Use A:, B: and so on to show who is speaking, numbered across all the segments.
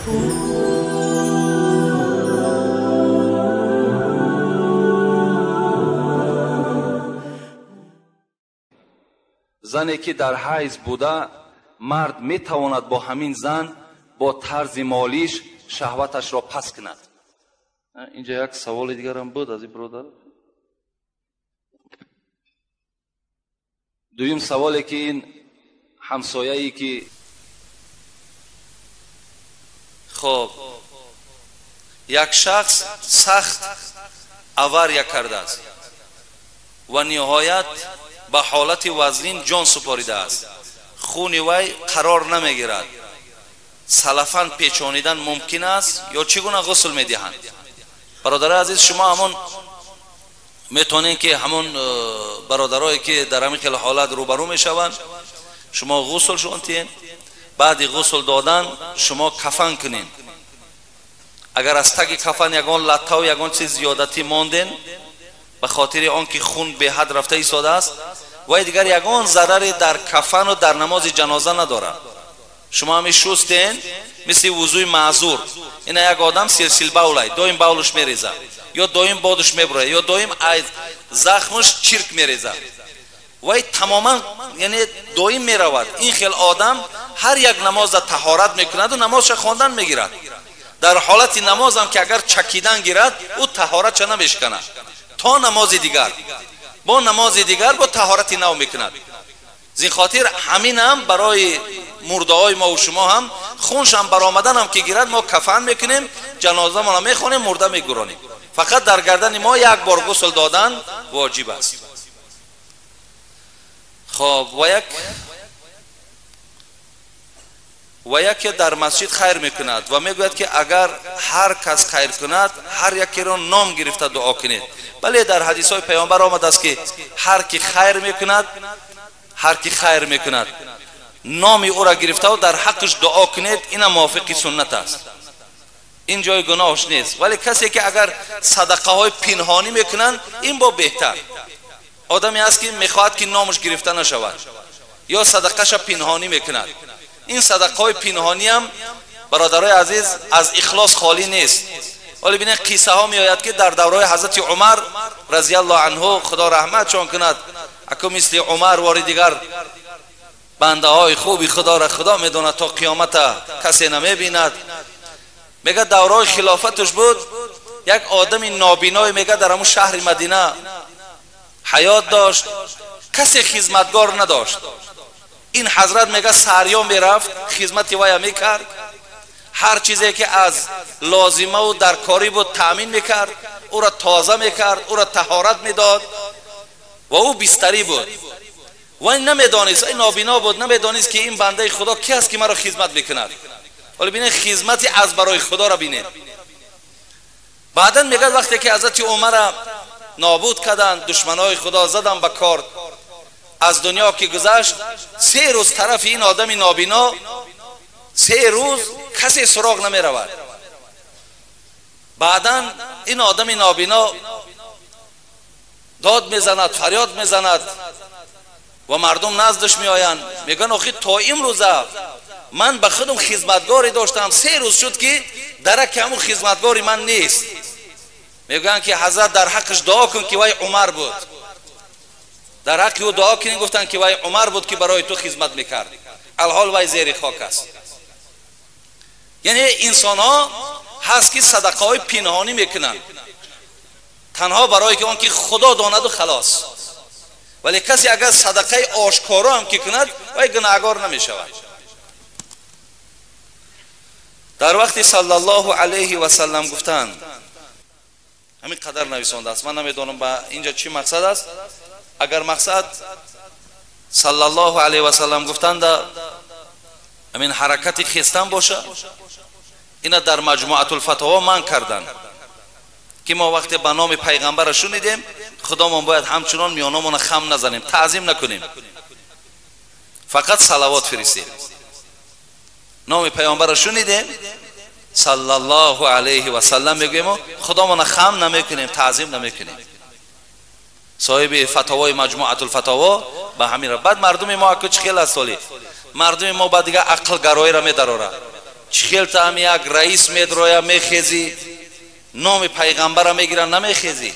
A: Зане ки дар ҳайз буда, мард метавонад бо ҳамин зан бо тарзи молиш шаҳваташро пас кунад. Инҷа як саволи дигарам буд аз ин бародар. Дуюм саволе ки ин ҳамсояе ки хоб як шахс сахт авария кардааст ва ниҳоят ба ҳолати вазнин ҷон супоридааст, хуни вай қарор намегирад, салафан печонидан мумкин аст ё чӣ гуна ғусл медиҳанд? Бародари азиз, шумо ҳамон метавонед ки ҳамон бародарое ки дар ҳамин хел ҳолат рӯбарӯ мешаванд, шумо ғусл шон тиҳед, баъди ғусл додан шумо кафан кунед. Агар аз таги кафан ягон латтаву ягон чиз зиёдатӣ монден, ба хотири он ки хун беҳад рафта истодааст, вай дигар ягон зараре дар кафану дар намози ҷаноза надорад. Шумо ҳами шустен, мисли вузӯи маъзур. Ина як одам силсилбавлай, доим бавлуш мерезад, ё доим бодуш мебурад, ё доим аз захмаш чирк мерезад, вай тамоман яъне доим меравад. Ин хел одам ҳар як намоза таҳорат мекунаду намозша хондан мегирад. Дар ҳолати намозам ки агар чакидан гирад, ӯ таҳоратша намешиканад то намози дигар, бо намози дигар бо таҳорати нав мекунад. Зин хотир ҳаминам барои мурдаҳои мову шумо ҳам хуншам баромаданам ки гирад, мо кафан мекунем, ҷанозамонро мехонем, мурда мегуронем. Фақат дар гардани мо як бор ғусл додан воҷиб аст. Хоб, ва яке дар масҷид хайр мекунад ва мегӯяд ки агар ҳар кас хайр кунад, ҳар якеро ном гирифта дуо кунед. Бале, дар ҳадисҳои паёмбар омадааст ки ҳар ки хайр мекунад, ҳар ки хайр мекунад, номи ӯра гирифтаву дар ҳаққаш дуо кунед, ина мувофиқи суннат аст, ин ҷои гуноҳш нест. Вале касе ки агар садақаҳои пинҳонӣ мекунанд, ин бо беҳтар. Одаме аст ки мехоҳад ки номаш гирифта нашавад, ё садақаша пинҳонӣ мекунад. Ин садақаҳои пинҳониам, бародарои азиз, аз ихлос холӣ нест. Вале бинед, қиссаҳо меояд ки дар давраи ҳазрати Умар разиаллоҳу анҳу, Худо раҳматшон кунад, аку мисли Умар вори дигар бандаҳои хуби Худоро Худо медонад, то қиёмата касе намебинад. Мега, давраи хилофаташ буд, як одами нобиное, мега, дар ҳамун шаҳри Мадина ҳаёт дошт, касе хизматгор надошт. Ин ҳазрат, мега, сарё мерафт, хизмати вая мекард, ҳар чизе ки аз лозимаву даркорӣ буд таъмин мекард, ӯро тоза мекард, ӯро таҳорат медод ва ӯ бистарӣ буд. Вай намедонист, ай нобино буд, намедонист ки ин бандаи Худо ки аст ки маро хизмат мекунад. Вале бинед, хизмати аз барои Худоро бинед. Баъдан мегӯяд, вақте ки ҳазрати Умара нобуд карданд, душманои Худо задан ба кор, аз дунё ки гузашт, 3 рӯз тарафи ин одами нобино 3 рӯз касе суроғ намеравад. Баъдан ин одами нобино дод мезанад, фарёд мезанад ва мардум наздаш меоянд, мегӯянд: «Охи, то имрӯза ман ба худам хизматгоре доштам, 3 рӯз шуд ки дараки ҳамун хизматгори ман нест». Мегӯянд ки ҳазрат, дар ҳаққаш дуо кун ки вай Умар буд, дар ҳаққи ӯ дуо кунед. Гуфтанд ки вай Умар буд ки барои ту хизмат мекард, алҳол вай зери хок аст. Яъне инсонҳо ҳаст ки садақаҳои пинҳонӣ мекунанд танҳо барое ки он ки Худо донаду халос. Вале касе агар садақаи ошкоро ҳам ки кунад, вай гунаҳгор намешавад. Дар вақти саллаллоҳу алайҳи васаллам гуфтанд, ҳамин қадар нависондааст, ман намедонам ба инҷа чӣ мақсад аст. Агар мақсад саллаллоҳу алайҳи васаллам гуфтанда ҳамин ҳаракати хестан боша, ина дар Маҷмуатулфатово манъ карданд ки мо вақте ба номи пайғамбара шунидем, худомон бояд ҳамчунон миёномона хам назанем, таъзим накунем, фақат салавот фиристем. Номи пайғамбара шунидем, саллаллоҳу алайҳи васаллам мегӯему худомона хам намекунем, таъзим намекунем. Соҳиби фатовои Маҷмуатулфатово ба ҳамин. Баъд мардуми мо аку чӣ хел аст? Соли мардуми мо ба дигар ақлгароиро медарорад. Чӣ хел та ҳами як раис медроя мехезӣ, номи пайғамбара мегиран намехезӣ.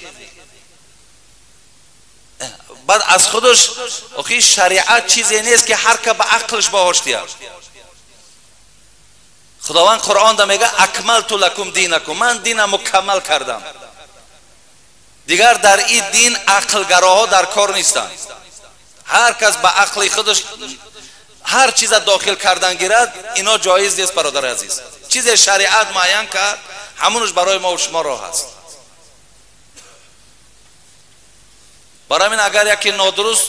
A: Баъд аз худаш охи шариат чизе нест ки ҳар ка ба ақлш баҳош диҳад. Худованд Қуръонда мега акмалту лакум динакум, ман дина мукаммал кардам. Дигар дар ин дин ақлгароҳо дар кор нестанд. Ҳар кас ба ақли худаш ҳар чиза дохил кардан гирад, ино ҷоиз нест бародари азиз. Чизе шариат муайян кард, ҳамонаш барои мо шумо роҳ аст. Барои ҳамин агар яке нодуруст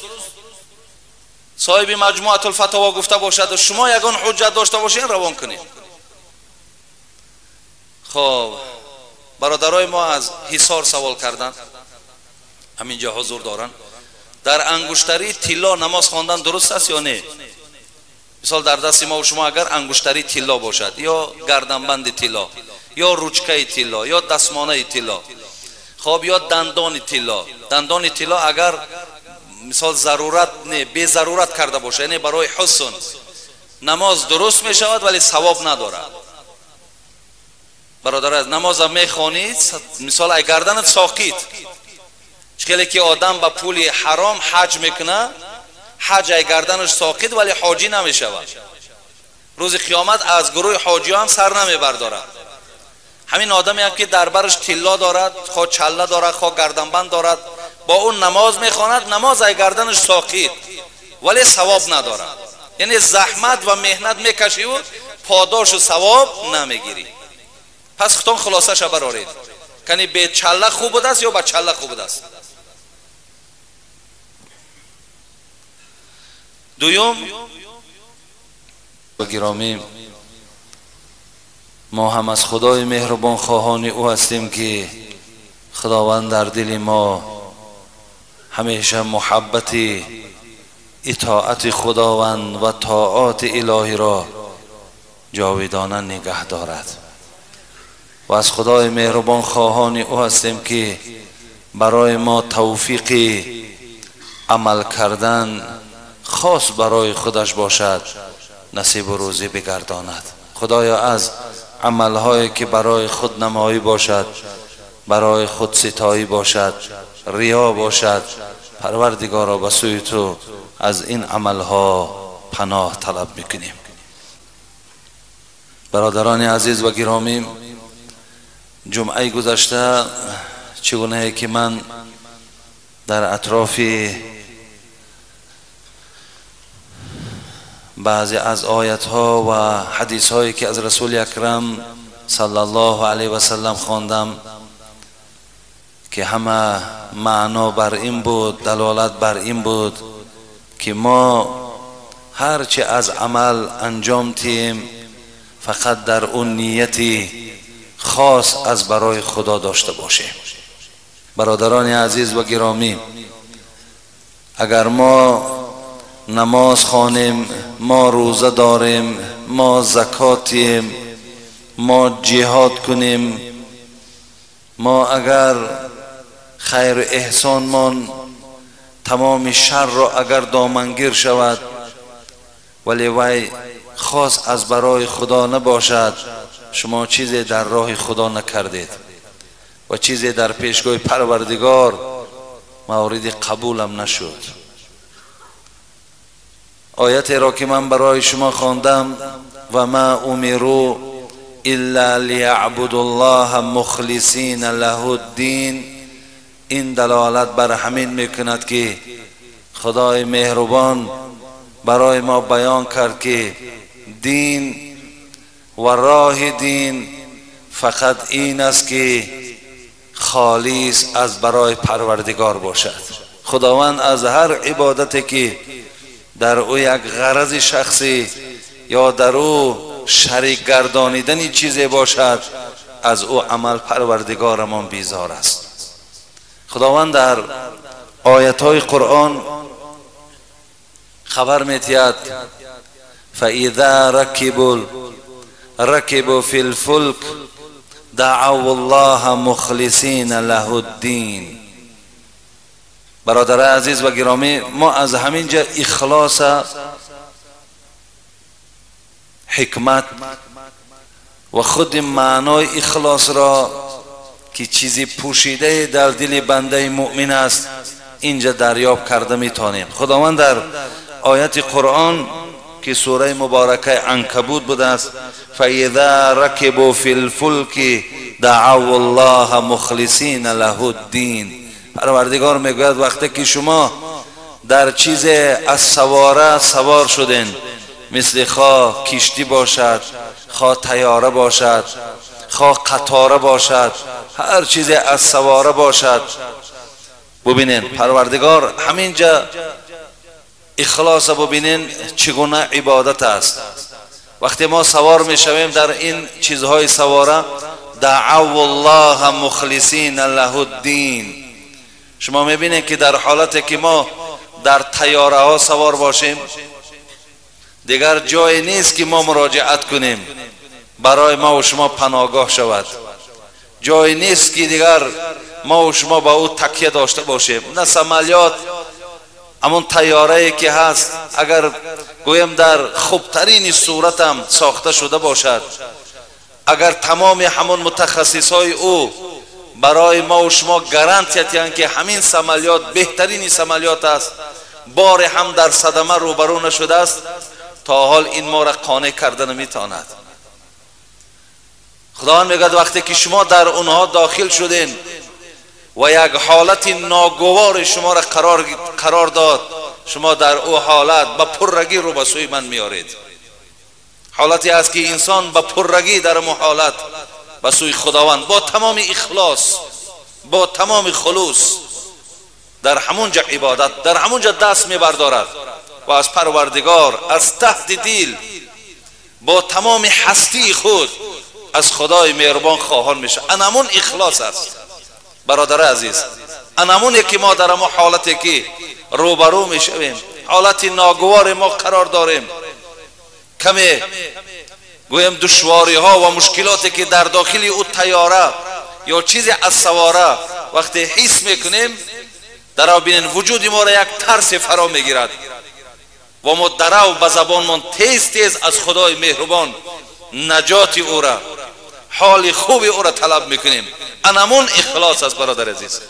A: соҳиби маҷмӯатул фатово гуфта бошад ва шумо ягон ҳуҷҷат дошта бошед, равон кунед. Хоб, бародарои мо аз Ҳисор савол карданд, ҳаминҷо ҳузур доранд. Дар ангуштари тилло намоз хондан дуруст аст ё не? Мисол дар дасти мо шумо агар ангуштари тилло бошад, ё гарданбанди тилло, ё ручкаи тилло, ё дастмонаи тилло, хоб, ё дандони тилло. Дандони тилло агар мисол зарурат не, безарурат карда бошад, яъне барои ҳусн, намоз дуруст мешавад, вале савоб надорад. Бародар, намоза мехонид, мисол ай гарданат соқит. Чӣ ки одам ба пули ҳаром ҳаҷ мекунад, ҳаҷ ай гарданаш соқит, вале ҳоҷӣ намешавад. Рӯзи қиёмат аз гурӯҳи ҳоҷиҳо ҳам сар намебардорад. Ҳамин одаме ҳам ки дар бараш тилло дорад, хо чалла дорад, хо гарданбанд дорад, бо он намоз мехонад, намоз ай гарданаш соқит, вале савоб надорад. Яъне заҳмат ва меҳнат мекашиву подошу савоб намегирӣ. Пас худтон хулосаша бароред. Кани бе чалла хуб будааст ё ба чалла хуб будааст? Дуюм, гиромӣ, мо ҳам аз Худои меҳрубон хоҳони ӯ ҳастем ки Худованд дар дили мо ҳамеша муҳаббати итоати Худованд ва тоати илоҳиро ҷовидона нигаҳ дорад. Ва аз Худои меҳрубон хоҳони ӯ ҳастем ки барои мо тавфиқи амал кардан хос барои худаш бошад, насибу рӯзӣ бигардонад. Худоё аз амалҳое ки барои худнамоӣ бошад, барои худситоӣ бошад, риё бошад, Парвардигоро ба сӯи ту аз ин амалҳо паноҳ талаб мекунем. Бародарони азиз ва гиромӣ, ҷумъаи гузашта чӣ гунае ки ман дар атрофи баъзе аз оятҳо ва ҳадисҳое ки аз Расули Акрам саллаллоҳу алайҳи васаллам хондам, ки ҳама маъно бар ин буд, далолат бар ин буд ки мо ҳарчи аз амал анҷом тием, фақат дар он нияти хос аз барои Худо дошта бошем. Бародарони азиз ва гиромӣ, агар мо намоз хонем, мо рӯза дорем, мо закотем, мо ҷиҳод кунем, мо агар хайру эҳсонмон тамоми шарро агар домангир шавад, вале вай хос аз барои Худо набошад, шумо чизе дар роҳи Худо накардед ва чизе дар пешгоҳи Парвардигор мавриди қабулам нашуд. Оятеро ки ман барои шумо хондам, ва ма умиру илла лияъбудуллоҳа мухлисина лаҳу ддин, ин далолат бар ҳамин мекунад ки Худои меҳрубон барои мо баён кард ки дин ва роҳи дин фақат ин аст ки холис аз барои Парвардигор бошад. Худованд аз ҳар ибодате ки дар ӯ як ғарази шахсӣ ё дар ӯ шарик гардонидани чизе бошад, аз ӯ амал Парвардигорамон безор аст. Худованд дар оятҳои Қуръон хабар метиҳад: فَإِذَا رَكِبُوا فِي الْفُلْكِ دَعَوُا اللَّهَ مُخْلِصِينَ لَهُ الدِّينَ. برادر عزیز و گرامی، ما از همین جا اخلاص، حکمت و خود معنای اخلاص را که چیزی پوشیده در دل بنده مؤمن است اینجا دریاب کرده میتونیم. خداوند در آیت قرآن که سوره مبارکه عنکبوت بوده است، فَإِذَا رَكِبُوا فِي الْفُلْكِ دَعَوُا اللَّهَ مُخْلِصِينَ لَهُ الدِّينَ. پروردگار میگوید وقتی که شما در چیز از سواره سوار شدین، مثل خواه کشتی باشد، خواه طیاره باشد، خواه قطاره باشد، هر چیز از سواره باشد، ببینین پروردگار همینجا اخلاص ببینین چگونه عبادت است. وقتی ما سوار میشویم در این چیزهای سواره، دعوا الله مخلصین له الدین. شما میبینید که در حالت که ما در طیاره ها سوار باشیم، دیگر جای نیست که ما مراجعت کنیم برای ما و شما پناهگاه شود، جای نیست که دیگر ما و شما با او تکیه داشته باشیم. نه سمالیات، همون طیاره که هست اگر گویم در خوبترین صورتم ساخته شده باشد، اگر تمام همون متخصص های او برای ما و شما گارانتی هستند که همین سمالیات بهترین سمالیات است، بار هم در صدمه روبرو نشده است، تا حال این ما را قانع کرده نمیتواند. خداوند میگه وقتی که شما در اونها داخل شدین و یک حالت ناگوار شما را قرار داد، شما در او حالت با پررگی رو به سوی من میارید. حالتی است که انسان با پررگی در اون حالت به سوی خداوند با تمام اخلاص، با تمام خلوص در همونجا عبادت، در همونجا دست میبردارد و از پروردگار از تحت دل با تمام هستی خود از خدای مهربان خواهان میشه. انمون اخلاص است برادر عزیز، انمون که ما در ما حالتی که روبرو میشویم، حالت ناگوار ما قرار داریم، کمی گویم دشواری ها و مشکلاتی که در داخل او طیاره یا چیزی از سواره وقتی حس میکنیم، در بین وجود ما را یک ترس فرا میگیرد و ما درو به زبانمان تیز تیز از خدای مهربان نجات او را، حال خوب او را طلب میکنیم. انمون اخلاص است برادر عزیز.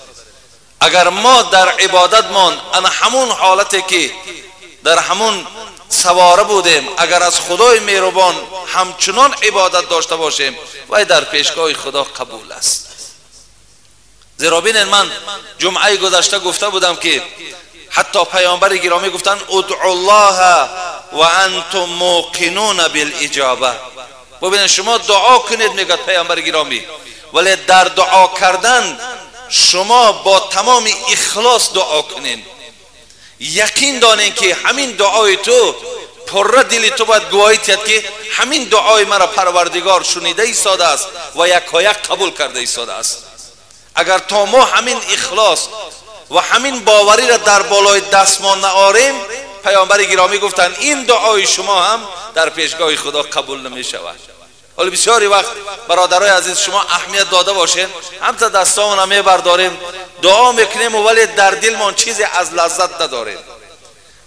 A: اگر ما در عبادتمان ان همون حالتی که در همون سواره بودیم، اگر از خدای مهربان همچنان عبادت داشته باشیم، و در پیشگاه خدا قبول است. زیرا ببینید من جمعه گذشته گفته بودم که حتی پیامبر گرامی گفتن ادعوا الله و انتم موقنون بالاجابه. ببینید شما دعا کنید، میگه پیامبر گرامی، ولی در دعا کردن شما با تمام اخلاص دعا کنید، یقین دانین که همین دعای تو پر دل تو باید گواهی دهد که همین دعای مرا پروردگار شنیده ایستاده است و یکایک قبول کرده ایستاده است. اگر تا ما همین اخلاص و همین باوری را در بالای دستمان نآریم، پیامبر گرامی گفتند این دعای شما هم در پیشگاه خدا قبول نمی شود. ولی بسیاری وقت برادرای عزیز شما اهمیت داده باشین، همتا دستامون می برداریم دعا میکنیم ولی در دلمان چیزی از لذت نداریم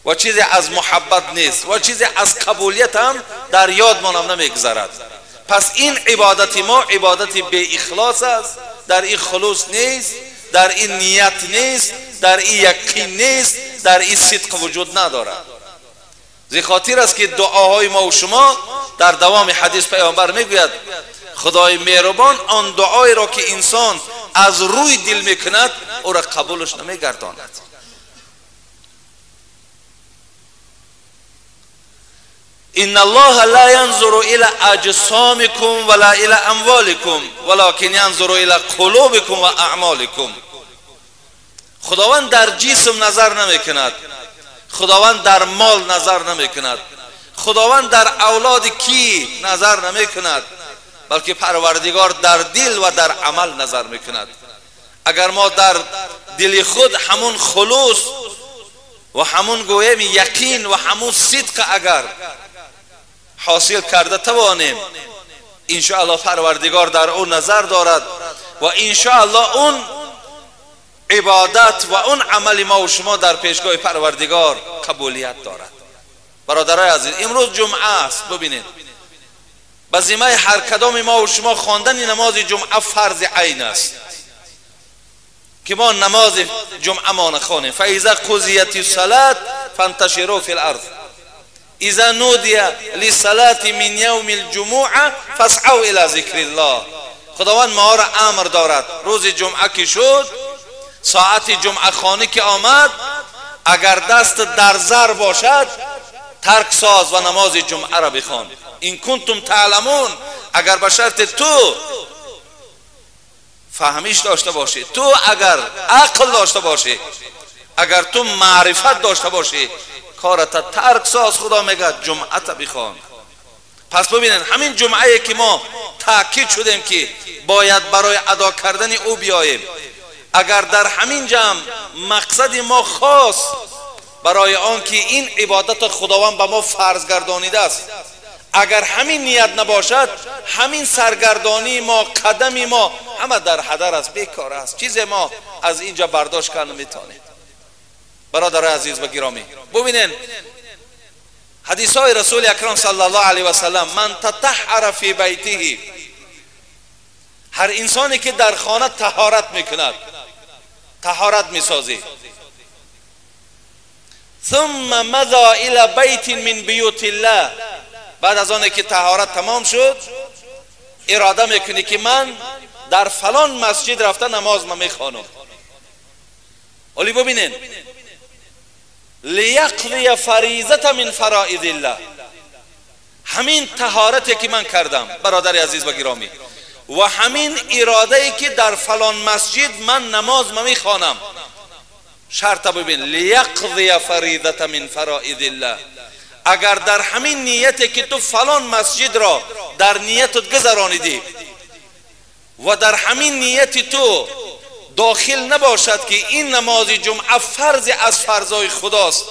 A: و چیزی از محبت نیست و چیزی از قبولیت هم در یادمان هم نمیگذرد. پس این عبادت ما عبادت بی اخلاص است، در این خلوص نیست، در این نیت نیست، در این یقین نیست، در این صدق وجود ندارد. زی خاطر است که دعاهای ما و شما در دوام حدیث پیامبر میگوید خدای مهربان آن دعای را که انسان از روی دل میکند او را قبولش نمیگرداند. ان الله لا ينظر الى اجسامكم ولا الى اموالكم ولكن ينظر الى قلوبكم واعمالكم. خداوند در جسم نظر نمیکند، خداوند در مال نظر نمیکند، خداوند در اولاد کی نظر نمیکند، بلکه پروردگار در دل و در عمل نظر میکند. اگر ما در دل خود همون خلوص و همون گویم یقین و همون صدق اگر حاصل کرده توانیم، انشاءالله پروردگار در اون نظر دارد و انشاءالله اون عبادت و اون عمل ما و شما در پیشگاه پروردگار قبولیت دارد. برادرای عزیز، امروز جمعه است. ببینید Ба зиммаи ҳар кадоми мо ва шумо хондани намози ҷумъа фарзи айн аст ки мо намози ҷумъа нахонем. فإذا قضيت الصلاة فانتشروا في الأرض إذا نودي للصلاة من يوم الجمعة فاسعوا إلى ذكر الله. خداوند ما را امر دارد روز جمعه که شد، ساعت جمعه خانه که آمد، اگر دست در زر باشد ترک ساز و نماز جمعه را بخوان. این کنتم تعلمون، اگر به شرط تو فهمیش داشته باشی، تو اگر عقل داشته باشی، اگر تو معرفت داشته باشی، کارت ترک ساز. خدا میگه جمعه تا بخوان. پس ببینن همین جمعه که ما تاکید شدیم که باید برای ادا کردن او بیاییم، اگر در همین جمع مقصد ما خاص برای آن که این عبادت خداوند به ما فرض گردانیده است، اگر همین نیت نباشد، همین سرگردانی ما، قدم ما همه در هدر است، بیکار است، چیز ما از اینجا برداشت کرد نمیتونیم. برادر عزیز و گرامی، ببینین حدیث های رسول اکرم صلی الله علیه و سلم، من تطهر فی بیته، هر انسانی که در خانه طهارت میکند، طهارت میسازی، ثم مضی الی بیت من بیوت الله، بعد از آن که طهارت تمام شد اراده میکنی که من در فلان مسجد رفته نماز ما میخوانم. ولی ببینین لیقضی فریضة من فرائض الله، همین طهارتی که من کردم برادر عزیز و گرامی، و همین اراده که در فلان مسجد من نماز ما میخوانم، شرط ببین لیقضی فریضة من فرائض الله، اگر در همین نیتی که تو فلان مسجد را در نیتت گذرانیدی و در همین نیت تو داخل نباشد که این نماز جمعه فرض از فرضای خداست،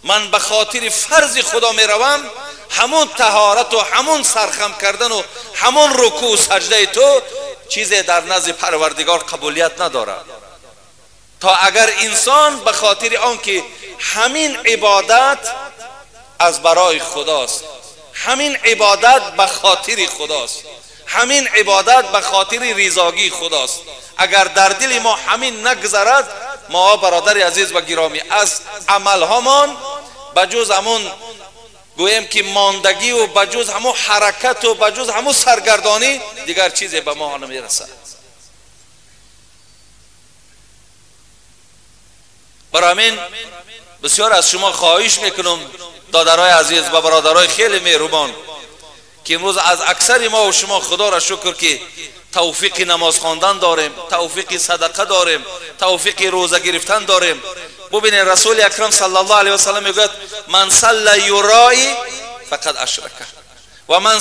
A: من به خاطر فرض خدا میروم، همون طهارت و همون سرخم کردن و همون رکوع و سجده تو چیز در نزد پروردگار قبولیت ندارد. تا اگر انسان به خاطر آن که همین عبادت از برای خداست، همین عبادت به خاطر خداست، همین عبادت به خاطر رضاگی خداست، اگر در دل ما همین نگذرد، ما برادر عزیز و گرامی از عملهامان بجز همون گویم که ماندگی و بجز همون حرکت و بجز همون سرگردانی دیگر چیزی به ما نمیرسد. برای همین بسیار از شما خواهش میکنم دادرای عزیز و برادرای خیلی مهربان که امروز از اکثر ما و شما خدا را شکر که توفیق نماز خواندن داریم، توفیق صدقه داریم، توفیق روزه گرفتن داریم. ببینید رسول اکرم صلی الله علیه و سلم میگوید من صلی یرایی فقد اشرک و من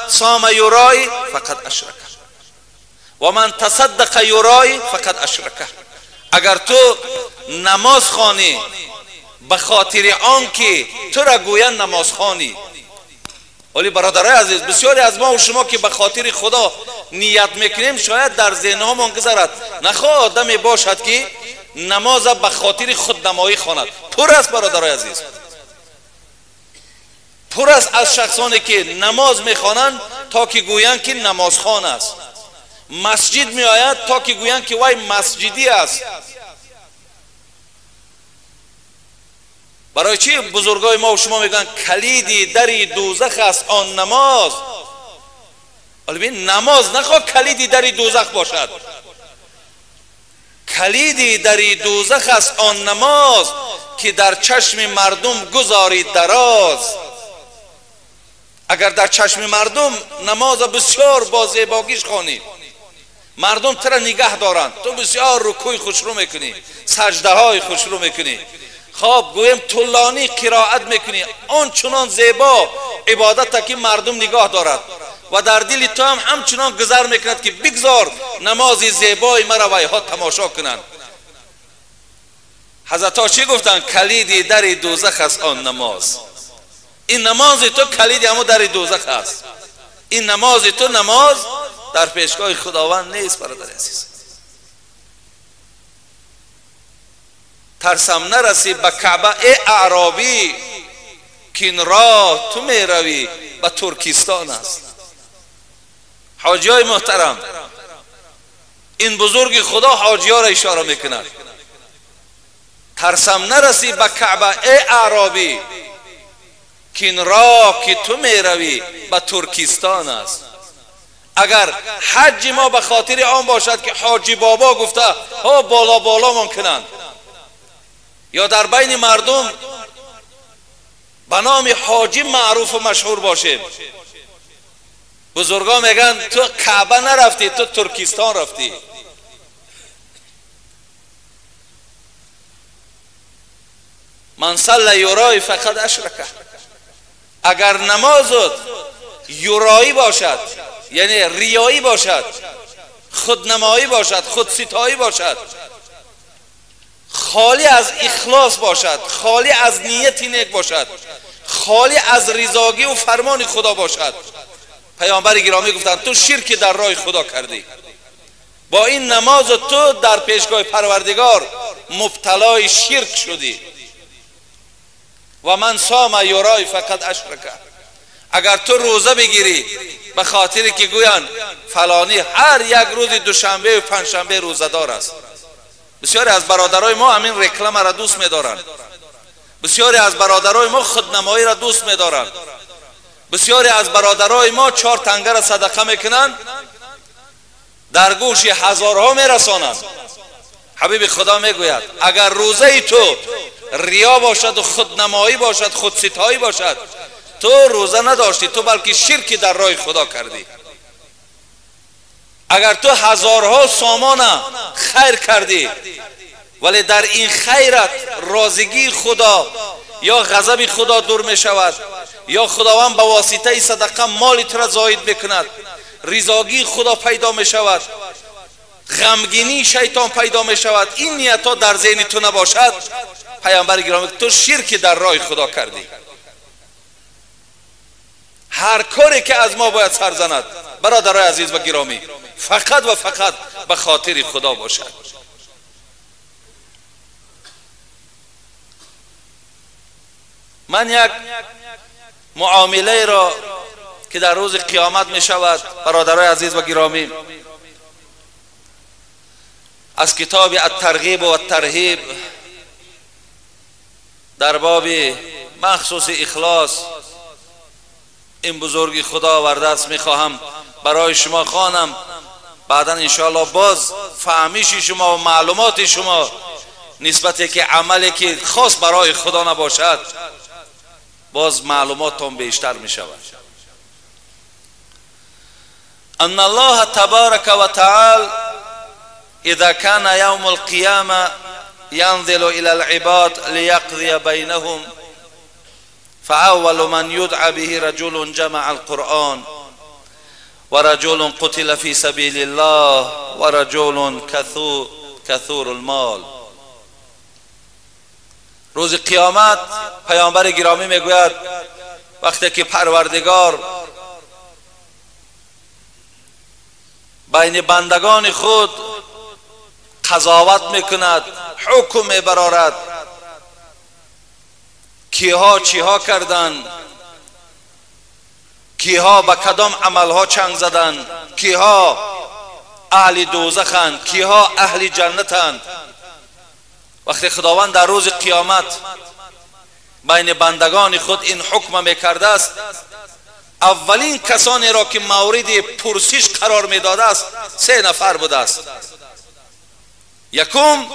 A: صام یرایی فقد اشرک و من تصدق یرایی فقد اشرک. اگر تو نماز خوانی به خاطر آن که تو را گویند نماز خوانی، ولی برادرای عزیز بسیاری از ما و شما که به خاطر خدا نیت میکنیم شاید در ذهنهامون گذرد نخواه آدمی باشد که نماز به خاطر خودنمایی خواند. پر است برادرای عزیز، پر است از شخصانی که نماز میخوانند تا که گویند که نمازخوان است، مسجد میآید تا که گویند که وای مسجدی است. برای چی بزرگای ما و شما میگن کلیدی دری دوزخ است آن نماز؟ ببین نماز نخواه کلیدی دری دوزخ باشد، کلیدی دری دوزخ است آن نماز که در چشم مردم گذاری دراز. اگر در چشم مردم نماز بسیار با زیباگیش خوانی، مردم تو را نگه دارند، تو بسیار رکوع خوشرو میکنی، سجده های خوشرو میکنی، خب گویم طولانی قرائت میکنی، آن چنان زیبا عبادت که مردم نگاه دارد و در دل تو هم همچنان گذر میکند که بگذار نماز زیبای مرا ویها تماشا کنند. حضرت ها چی گفتند؟ کلیدی در دوزخ است آن نماز. این نماز تو کلیدی همون در دوزخ است. این نماز تو نماز در پیشگاه خداوند نیست برادر عزیز. ترسم نرسی به کعبه ای اعرابی که این راه تو میروی به ترکستان است. ҳоҷиёи муҳтарам, ин бузурги Худо ҳоҷиёро ишора мекунад. Тарсам нарасӣ ба Каъба, эй аъробӣ, ки ин роҳ ки ту меравӣ ба Туркистон аст. Агар ҳаҷҷи мо ба хотири он бошад ки ҳоҷи бобо гуфта ҳо боло боломон кунанд, ё дар байни мардум ба номи ҳоҷӣ маъруфу машҳур бошем, бузургон мегӯянд ту Каъба нарафтӣ, ту Туркистон рафтӣ. Ман салла юрои фақад ашрака. Агар намозат юроӣ бошад, яъне риёӣ бошад, худнамоӣ бошад, худситоӣ бошад, холӣ аз ихлос бошад, холӣ аз нияти нек бошад, холӣ аз ризогӣ ва фармони Худо бошад, паёмбари гиромӣ гуфтанд ту ширки дар роҳи Худо кардӣ. Бо ин намоз ту дар пешгоҳи Парвардигор мубталои ширк шудӣ. Ва ман сома юрои фақад ашрака. Агар ту рӯза бигирӣ ба хотире ки гӯянд фалонӣ ҳар як рӯзи душанбе ва панҷшанбе рӯзадор аст. Бисёре аз бародарои мо ҳамин рекламаро дӯст медоранд. Бисёре аз бародарои мо худнамоиро дӯст медоранд. Бисёре аз бародарои мо 4 тангаро садақа мекунанд, дар гӯши ҳазорҳо мерасонанд. Ҳабиби Худо мегӯяд агар рӯзаи ту риё бошад ва худнамоӣ бошад, худситоӣ бошад, ту рӯза надоштӣ, ту балки ширки дар роҳи Худо кардӣ. Агар ту ҳазорҳо сомона хайр кардӣ, вале дар ин хайрат розигии Худо ё ғазаби Худо дур мешавад, ё Худованд ба воситаи садақа моли тура зоид мекунад, ризогии Худо пайдо мешавад, ғамгинии шайтон пайдо мешавад, ин ниятҳо дар зеҳни ту набошад, паёмбари гиромӣ ту ширки дар роҳи Худо кардӣ. Ҳар коре ки аз мо бояд сар занад, бародарои азиз ва гиромӣ, фақат ва фақат ба хотири Худо бошад. Ман як муомилаеро ки дар рӯзи қиёмат мешавад, бародарои азиз ва гиромӣ, аз китоби ат-Тарғиб ва ат-Тарҳиб дар боби махсуси ихлос ин бузурги Худо овардааст, мехоҳам барои шумо хонам. Баъдан иншоаллоҳ боз фаҳмиши шумо ва маълумоти шумо нисбате ки амале ки хос барои Худо набошад, боз маълумоттон бештар мешавад. أن الله تبارك وتعالى إذا كان يوم القيامة ينزل إلى العباد ليقضي بينهم، فأول من يدعى به رجل جمع القرآن، ورجل قتل في سبيل الله، ورجل كثور المال. روز قیامت پیامبر گرامی میگوید وقتی که پروردگار بین بندگان خود قضاوت میکند، حکم میبرارد، کیها چیها کردند، کیها به کدام عملها چنگ زدند، کیها اهل دوزخند، کیها اهل جنتند. وقتی خداوند در روز قیامت بین بندگان خود این حکم میکرده است، اولین کسانی را که مورد پرسش قرار میداده است 3 نفر بوده است. یکم،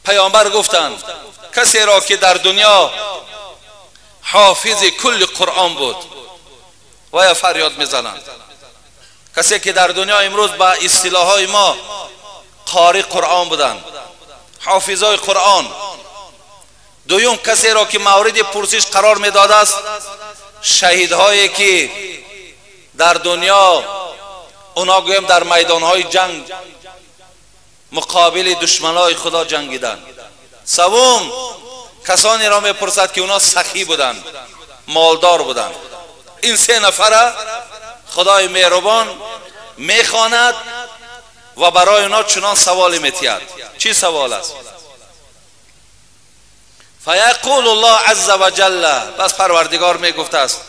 A: پیامبر گفتند کسی را که در دنیا حافظ کل قرآن بود و یا فریاد میزنند، کسی که در دنیا امروز با اصطلاحهای ما قاری قرآن بودند، حافظای قرآن. دوم، کسی را که مورد پرسش قرار میداده است شهیدهایی که در دنیا اونا گویم در میدانهای جنگ مقابل دشمنای خدا جنگیدند. سوم، کسانی را میپرسد که اونا سخی بودند، مالدار بودند. این 3 نفره خدای مهربان میخواند و برای اونا چنان سوالی میتید. چی سوال است؟ فیقول الله عز وجل، بس پروردگار میگفته است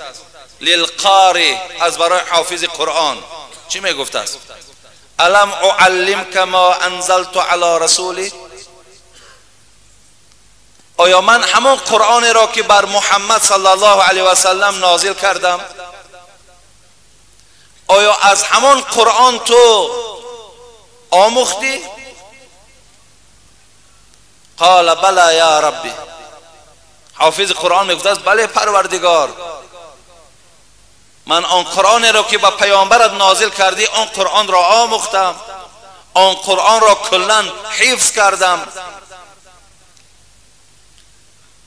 A: للقاری از برای حافظ قرآن چی میگفت است؟ الم اعلمک ما انزلت علی رسولی، آیا من همان قرآن را که بر محمد صلی الله علیه و سلم نازل کردم، آیا از همان قرآن تو آموختی؟ قال بله یا ربی. حافظ قرآن میگفت است بله پروردگار، من آن قرآن را که به پیامبرت نازل کردی آن قرآن را آموختم، آن قرآن را کلا حفظ کردم.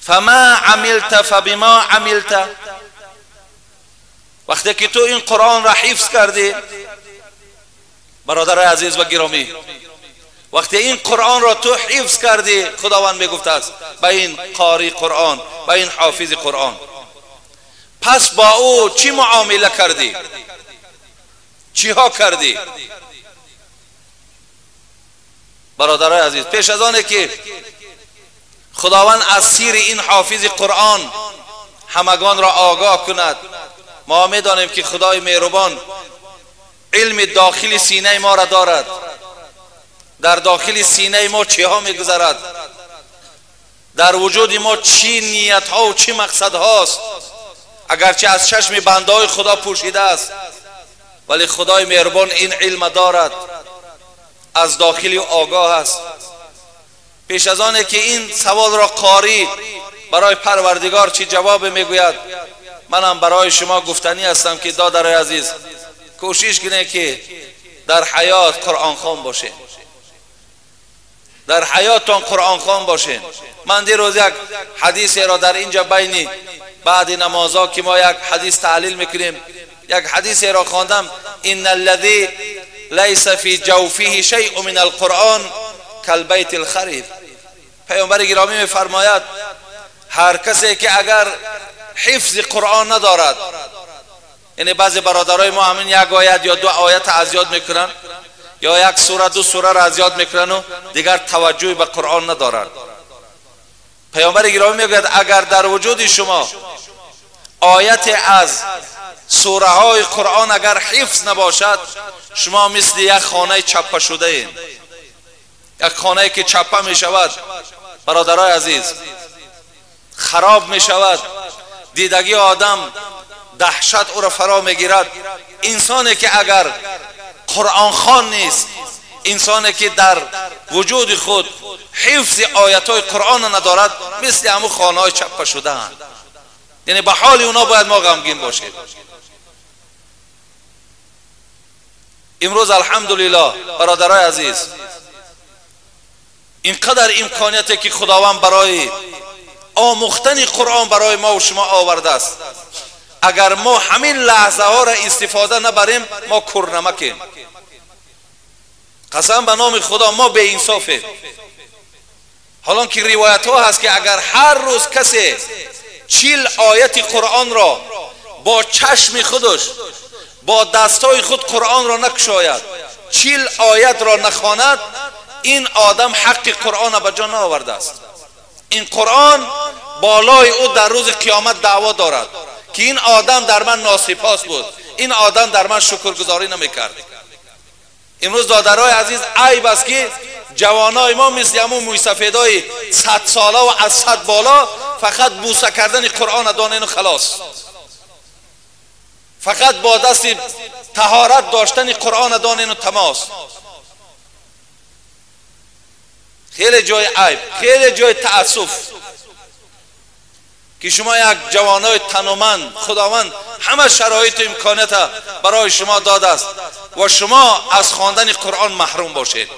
A: فما عملت فبما عملت، وقتی که تو این قرآن را حفظ کردی، برادر عزیز و گرامی، وقتی این قرآن را تو حفظ کردی، خداوند میگفت است به این قاری قرآن، به این حافظ قرآن، پس با او چی معامله کردی؟ چیها کردی؟ برادرای عزیز، پیش از آنه که خداوند از سیر این حافظ قرآن همگان را آگاه کند، ما میدانیم که خدای مهربان علم داخل سینه ما را دارد، در داخل سینه ما چیها میگذرد، در وجود ما چی نیت ها و چی مقصد هاست. اگرچه از چشم بنده های خدا پوشیده است، ولی خدای مهربان این علم دارد، از داخلی آگاه است. پیش از آنه که این سوال را قاری برای پروردگار چی جواب میگوید، منم برای شما گفتنی هستم که دادر عزیز، کوشش کنید که در حیات قرآن خوان باشین، در حیاتتان قرآن خوان باشین. من دیروز یک حدیث را در اینجا بینی بعد نمازها که ما یک حدیث تحلیل میکنیم، یک حدیث را خواندم، ان الذی لیس فی جوفه شیء من القرآن کالبیت الخریب. پیامبر گرامی میفرماید هر کسی که اگر حفظ قرآن ندارد، یعنی بعضی برادرای ما همین یک آیت یا دو آیت از یاد میکنن یا یک سوره دو سوره را از یاد میکنن و دیگر توجهی به قرآن ندارند. پیامبر گرامی میگوید اگر در وجود شما آیت از سوره های قرآن اگر حفظ نباشد، شما مثل یک خانه چپه شده اید، یک خانه که چپه می شود برادرای عزیز، خراب می شود، دیدگی آدم دهشت او را فرا می گیرد. انسانی که اگر قرآن خوان نیست، انسانی که در وجود خود حفظ آیت های قرآن ندارد، مثل همون خانه های چپه شده اند. یعنی به حال اونا باید ما غمگین باشیم. امروز الحمدلله برادرای عزیز، اینقدر امکانیتی که خداوند برای آموختن قرآن برای ما و شما آورده است، اگر ما همین لحظه ها را استفاده نبریم ما کورنمکیم. قسم به نام خدا ما به انصافیم. حالا که روایت ها هست که اگر هر روز کسی 40 آیت قرآن را با چشم خودش، با دستای خود قرآن را نکشاید، 40 آیت را نخواند، این آدم حق قرآن را به جا نآورده است. این قرآن بالای او در روز قیامت دعوا دارد که این آدم در من ناسپاس بود، این آدم در من شکرگزاری نمیکرد. امروز دادرای عزیز، عیب است که جوانای ما مثل همون مویسفیدای 100 ساله و از 100 بالا فقط بوسه کردن قرآن دانین و خلاص، فقط با دست طهارت داشتن قرآن دانین و تماس. خیلی جای عیب، خیلی جای تأسف که شما یک جوانای تنومند، خداوند همه شرایط و امکانات برای شما داده است و شما از خواندن قرآن محروم باشید.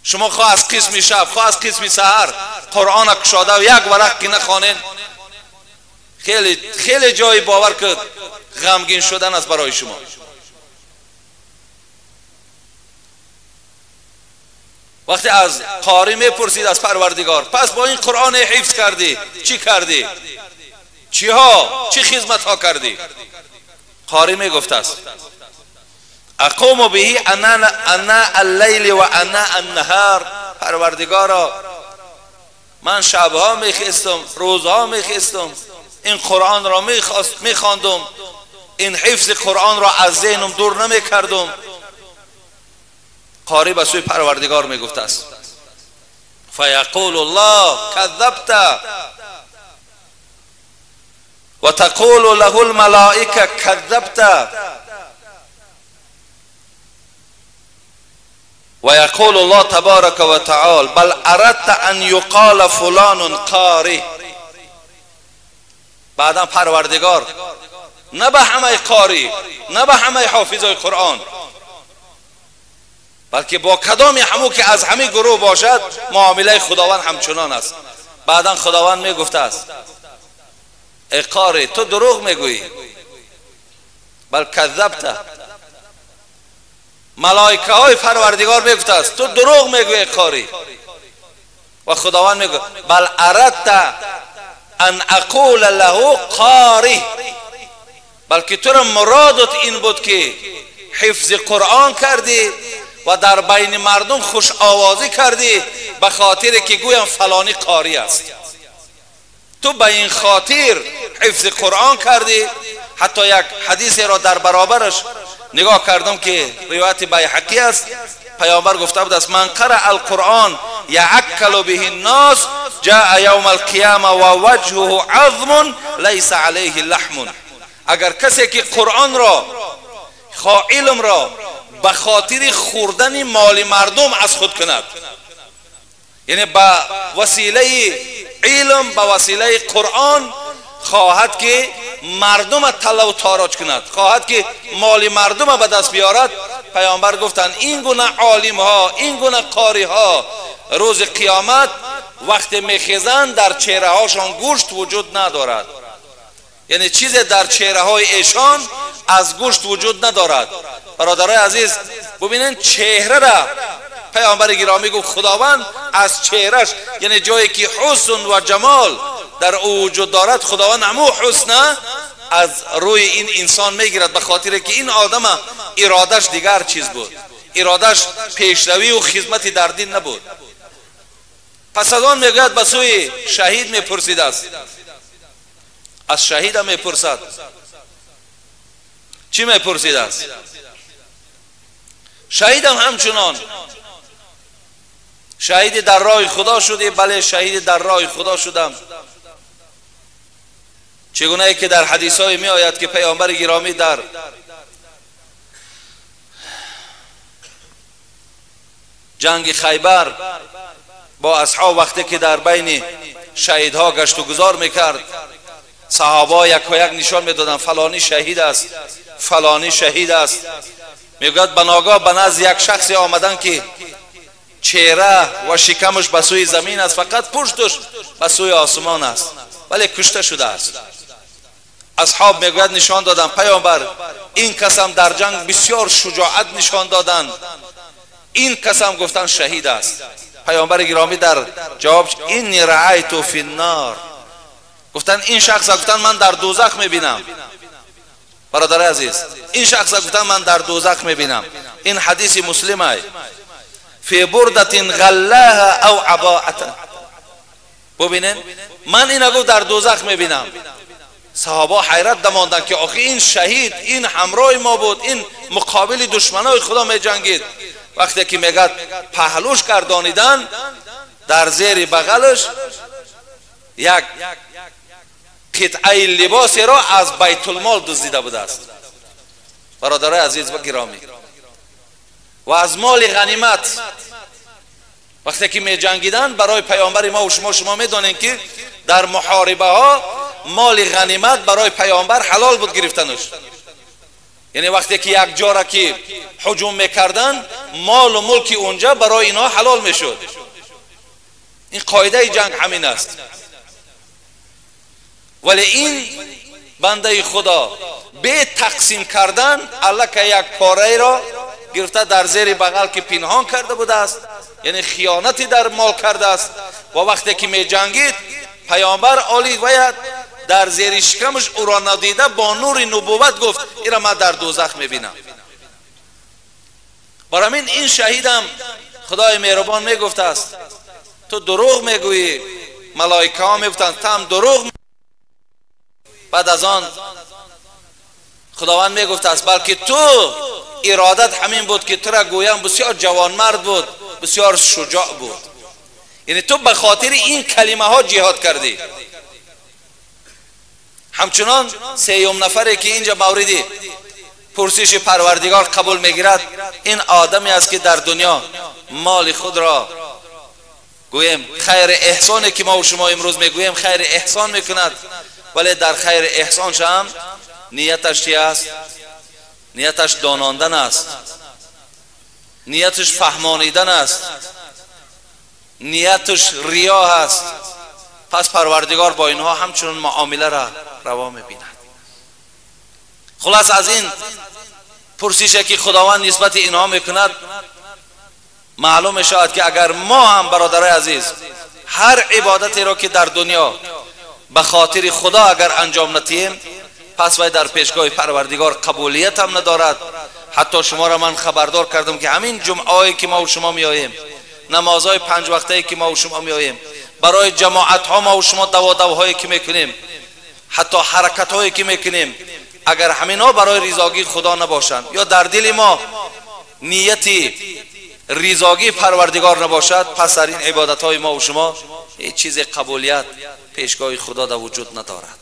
A: شما خواه از قسم شب، خواه از قسم سحر قرآن کشاده و یک ورق که نخوانید، خیلی خیلی جای باور که غمگین شدن است برای شما. وقتی از قاری میپرسید از پروردگار، پس با این قرآن حفظ کردی چی کردی، چیها، چی خدمت ها کردی؟ قاری میگفت است اقوم به انا اللیل و انا النهار. پروردگارا، من شبها میخستم، روزها میخستم، این قرآن را میخواندم، این حفظ قرآن را از ذهنم دور نمیکردم. قاری به سوی پروردگار میگفت است فیقول الله کذبت و تقول له الملائکه کذبت و یقول الله تبارک و تعالی بل اردت ان یقال فلان قاری. بعدا پروردگار نه به همه قاری، نه به همه حافظای قرآن، بلکه با کدام همو که از همه گروه باشد معامله خداوند همچنان است. بعدا خداوند میگفته است ای قاری تو دروغ میگویی، بل کذبت. ملائکه های پروردگار میگفته است تو دروغ میگویی ای قاری. و خداوند میگه بل اردت ان اقول له قاری، بلکه تو را مرادت این بود که حفظ قرآن کردی و در بین مردم خوش آوازی کردی به خاطر که گویم فلانی قاری است. تو به این خاطر حفظ قرآن کردی. حتی یک حدیث را در برابرش نگاه کردم که روایت بیهقی است. پیامبر گفته بود است من قرأ القرآن یعکل به الناس جاء یوم القیامه و وجهه عظم لیس علیه لحم. اگر کسی که قرآن را خواه علم را به خاطر خوردن مال مردم از خود کند، یعنی به وسیله علم، به وسیله قرآن خواهد که مردم طلا و تاراج کند، خواهد که مال مردم به دست بیارد، پیامبر گفتند این گونه عالم ها، این گونه قاری ها روز قیامت وقت میخیزند در چهره هاشان گوشت وجود ندارد، یعنی چیز در چهره های ایشان از گوشت وجود ندارد. برادرای عزیز ببینن چهره را پیامبر گرامی گفت خداوند از چهرش، یعنی جایی که حسن و جمال در او وجود دارد، خداوند همو حسن از روی این انسان میگیرد، به خاطر که این آدم ارادش دیگر چیز بود، ارادش پیشروی و خدمت در دین نبود. پس از آن میگوید به سوی شهید میپرسید است، از شهید هم میپرسد. چی میپرسید است؟ شهید هم همچنان شهید در راه خدا شدی؟ بله شهید در راه خدا شدم. چگونه ای که در حدیث های می آید که پیامبر گرامی در جنگ خیبر با اصحاب وقتی که در بین شهیدها گشت و گذار میکرد، صحابه یک و یک نشان میدادن فلانی شهید است، فلانی شهید است. میگوید بناگاه به نزد یک شخصی آمدن که چهره و شکمش به سوی زمین است، فقط پشتش به سوی آسمان است، ولی کشته شده است. اصحاب میگوید نشان دادن پیامبر این کسم در جنگ بسیار شجاعت نشان دادن، این کسم گفتن شهید است. پیامبر گرامی در جواب اینی رأیت فی النار، گفتن این شخص گفتن من در دوزخ میبینم. برادر عزیز این شخص گفتن من در دوزخ میبینم. این حدیث مسلم است. فی بردة غلاها او عباءة. ببینن من اینا گفت در دوزخ میبینم. صحابه حیرت دماندن که آخه این شهید، این همراه ما بود، این مقابل دشمنای خدا میجنگید. وقتی که میگد پهلوش گردانیدن، در زیر بغلش یک قطعه لباسی را از بیت المال دزدیده بوده است. برادرای عزیز و گرامی، و از مال غنیمت وقتی که می جنگیدن برای پیامبر ما و شما میدانین که در محاربه ها مال غنیمت برای پیامبر حلال بود گرفتنش. یعنی وقتی که یک جا را که هجوم میکردن، مال و ملک اونجا برای اینها حلال میشد. این قاعده جنگ همین است. ولی این بنده خدا به تقسیم کردن الکه یک پاره را گرفته در زیر بغل که پنهان کرده بوده است، یعنی خیانتی در مال کرده است. و وقتی که می جنگید پیامبر عالی باید در زیر شکمش او را ندیده با نور نبوت گفت این را من در دوزخ میبینم. برای این شهیدم خدای مهربان میگفت است تو دروغ میگویی، ملائکه ها میگفتند تو هم دروغ بعد از آن خداوند میگفت است بلکه تو ارادت همین بود که تو را گویم بسیار جوانمرد بود، بسیار شجاع بود. یعنی تو به خاطر این کلمه ها جهاد کردی. همچنان سیوم نفری که اینجا موردی پرسش پروردگار قبول میگیرد، این آدمی است که در دنیا مال خود را گویم خیر احسانی که ما و شما امروز میگوییم خیر احسان میکند، ولی در خیر احسانش هم نیتش چی است؟ نیتش داناندن است، نیتش فهمانیدن است، نیتش ریا است. پس پروردگار با اینها همچنان معامله را روا میبیند. خلاص از این پرسش که خداوند نسبت اینها میکند معلوم میشود که اگر ما هم برادرای عزیز هر عبادتی را که در دنیا به خاطر خدا اگر انجام ندهیم، پس وی در پیشگاه پروردگار قبولیت هم ندارد. حتی شما را من خبردار کردم که همین جمعه که ما و شما میآییم، نمازهای پنج وقته که ما و شما میآییم، برای جماعت ها ما و شما دوادوهایی که میکنیم، حتی حرکت هایی که میکنیم، اگر همینا برای رضاگی خدا نباشند یا در دل ما نیتی رضاگی پروردگار نباشد، پس در این عبادت های ما و شما هیچ چیز قبولیت پیشگاه خدا در وجود ندارد.